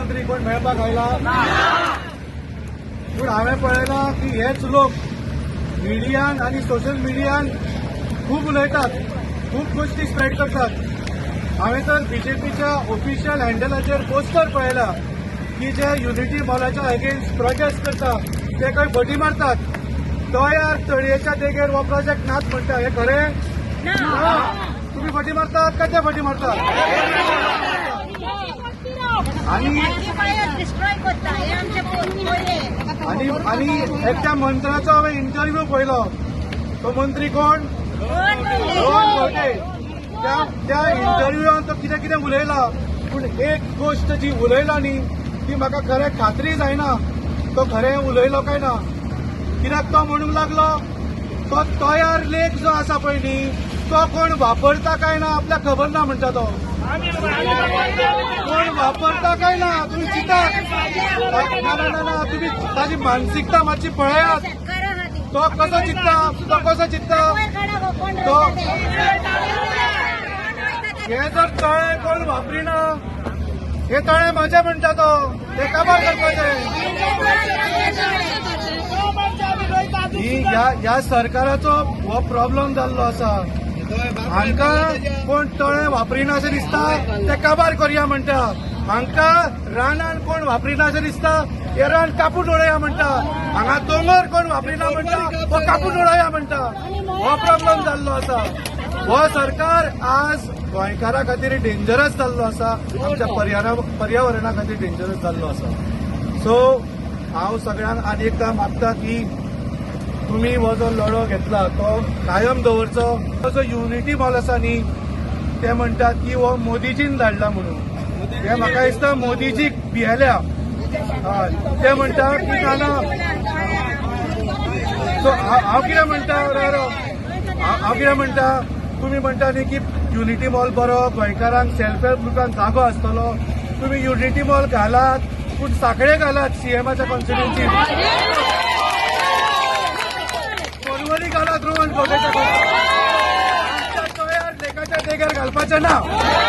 मंत्री कोण मेळपाक आयला? पूण हांवें पळयलां की हेच लोक मिडियान आनी सोशल मिडियान खूब उलयतात, खूब गोश्टी स्प्रेड करतात. हांवें तर बीजेपीच्या ऑफिशियल हँडलाचेर पोस्टर पळयला की जे युनिटी मॉलाच्या अगेन्स्ट प्रोटेस्ट करता ते खंय फटी मारतात. तयार तळयेच्या देगेर हो प्रोजेक्ट नाच म्हणटा, हें खरें ना? तुम्ही फटी मारतात काय ते फटी मारतात? आणि आणि आणि एकट्या मंत्र्याचो हांवें इंटरव्यू पळयलो. तो मंत्री कोण? रोहन खंवटे. त्या इंटरव्यूआन तो कितें कितें उलयला, पूण एक गोश्ट जी उलयला न्ही ती म्हाका खरें खात्री जायना तो खरें उलयलो काय ना. कित्याक तो म्हणूंक लागलो तो तयार लेक जो आसा पळय न्ही तो कोण वापरता काय ना आपल्याक खबर ना म्हणटा. तो कोण वापरता काय ना तुम्ही चिंतात ना ना ना ना, तुम्ही ताजी मानसिकता मातशी पळयात. तो कसो चिंतता, तो कसो चिंतता, तो हे जर तळें कोण वापरिना, हे तळें म्हजें म्हणटा तो, ते काबार करपाचें. ही ह्या सरकाराचो हो प्रॉब्लम जाल्लो आसा. हांकां कोण तळें वापरिना अशें दिसता ते काबार करया म्हणटा. हांकां रानान कोण वापरिना अशें दिसता हे रान कापून उडोवया म्हणटा. हांगा दोंगर कोण वापरिना म्हणटा हो कापून उडोवया म्हणटा. हो प्रॉब्लम जाल्लो आसा. हो सरकार आज गोंयकारा खातीर डेंजरस जाल्लो आसा, आमच्या पर्यावरणा खातीर डेंजरस जाल्लो आसा. सो हांव सगळ्यांक आनी एकदां मागता की तुमी हो जो लढो घेतला तो कायम दवरचो. तो जो युनिटी मॉल आसा न्ही ते म्हणटात की हो मोदीजीन धाडला म्हणून. हे म्हाका दिसता मोदीजीक भियेल्या. ते म्हणटा की ना ना. सो हांव कितें म्हणटा, हांव कितें म्हणटा, तुमी म्हणटा न्ही की युनिटी मॉल बरो, गोंयकारांक सेल्फ हेल्प ग्रुपांक जागो आसतलो. तुमी युनिटी मॉल घालात पूण साखळे घालात सीएमाच्या कॉन्स्टिट्युएन्सीत, पर्वरी घालात रोहन खंवटेच्या, आमच्या तयार लेकाच्या देगेर घालपाचें ना.